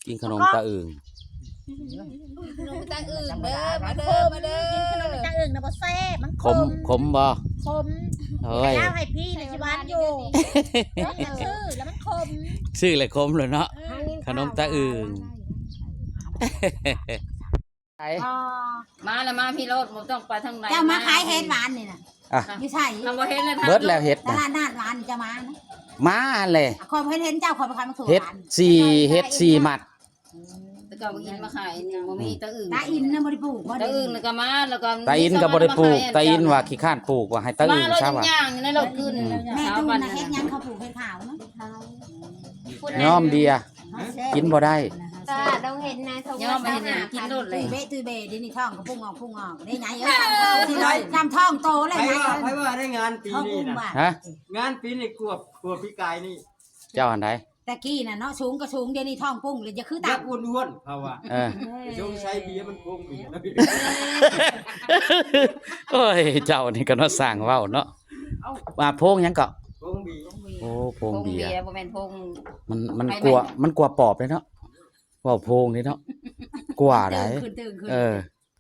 ກິນຂະໜົມຕາອຶ່ງ ຂະໜົມຕາອຶ່ງເດີ ມາເດີ ມາເດີ ກິນຂະໜົມຕາອຶ່ງນະບໍ່ແຊບ ມັນ ຂົມ ຂົມ ຂົມບໍ່? ຂົມ ເຮີ້ຍ ລາວໃຫ້ພີ້ນະຊິຫວານຢູ່ ຊື້ແລ້ວມັນຂົມ ຊື້ແລ້ວຂົມໂລດເນາະ ເອີ ຂະໜົມຕາອຶ່ງ ໄປ ອໍ ມາລະມາພີ້ໂລດ ບໍ່ຕ້ອງໄປທາງໃດ ເຈົ້າມາຂາຍເຫັດຫວານນີ້ນະ ອ່ະ ຢູ່ໃສ? ເຮົາບໍ່ເຫັນແລ້ວ ເບິດແລ້ວເຫັດ ຕະຫຼາດນາດຫວານນີ້ເຈົ້າມານະ ມາແຫຼະ ຂ້ອຍເຫັນເຈົ້າ ຂ້ອຍໄປຂາຍໝາກຖົ່ວ ເຫັດ ຫວານ ສີ່ ເຫັດສີ່ມັດ ແຕ່ເກົ່າບໍ່ກິນມາຂາຍນີ້ ບໍ່ມີຕາອຶ່ງ ຕາອິນນະບໍ່ໄດ້ປູກບໍ່ ຕາອຶ່ງນະກໍມາ ແລ້ວກໍ ຕາອິນກໍບໍ່ໄດ້ປູກ ຕາອິນວ່າຂີ້ຄ້ານປູກ ວ່າໃຫ້ຕາອຶ່ງຊະວ່າ ມາແລ້ວຍັງຍ່າງຢູ່ໃນລົດຂຶ້ນ ແມ່ຕູ້ນະເຮັດຫຍັງເຂົາປູກເຫັດຂາວນະ ຍອມເບຍ ກິນບໍ່ໄດ້ ຕະຫຼາດດົງເຫັດນາ ຍອມເຫັນຫຍັງກິນໂລດເລີຍ ຕຸ້ຍເບະຕຸ້ຍເບະ ດຽວນີ້ທ້ອງກໍພຸ່ງອອກພຸ່ງອອກ ໄດ້ໄງເອີຍ ຈຳທ້ອງໂຕເລີຍ ໃຜວ່າ ໃຜວ່າໄດ້ງານປີນີ້ນະ ຮະ ງານປີນີ້ກວ່າ ກວ່າປີກາຍນີ້ ເຈົ້າອັນໃດ ແຕ່ກີ້ນະເນາະ ສູງກໍສູງ ດຽວນີ້ທ້ອງປຸ້ງ ແລ້ວຢ່າຄືຕາອ້ວນໆ ເຂົາວ່າ ເອີ ສົງໄສເບຍມັນໂພງເບຍນະ ໂອ້ຍ ເຈົ້ານີ້ກໍເນາະ ຊ່າງເວົ້າເນາະ ເອົ້າ ວ່າໂພງຫຍັງເກາະ ໂພງເບຍ ໂອ້ ໂພງເບຍ ໂພງເບຍ ບໍ່ແມ່ນໂພງ ມັນ ມັນກວ່າ ມັນກວ່າປອບເດ້ເນາະ ເວົ້າໂພງເດ້ເນາະ ກວ່າໃດ ເອີ.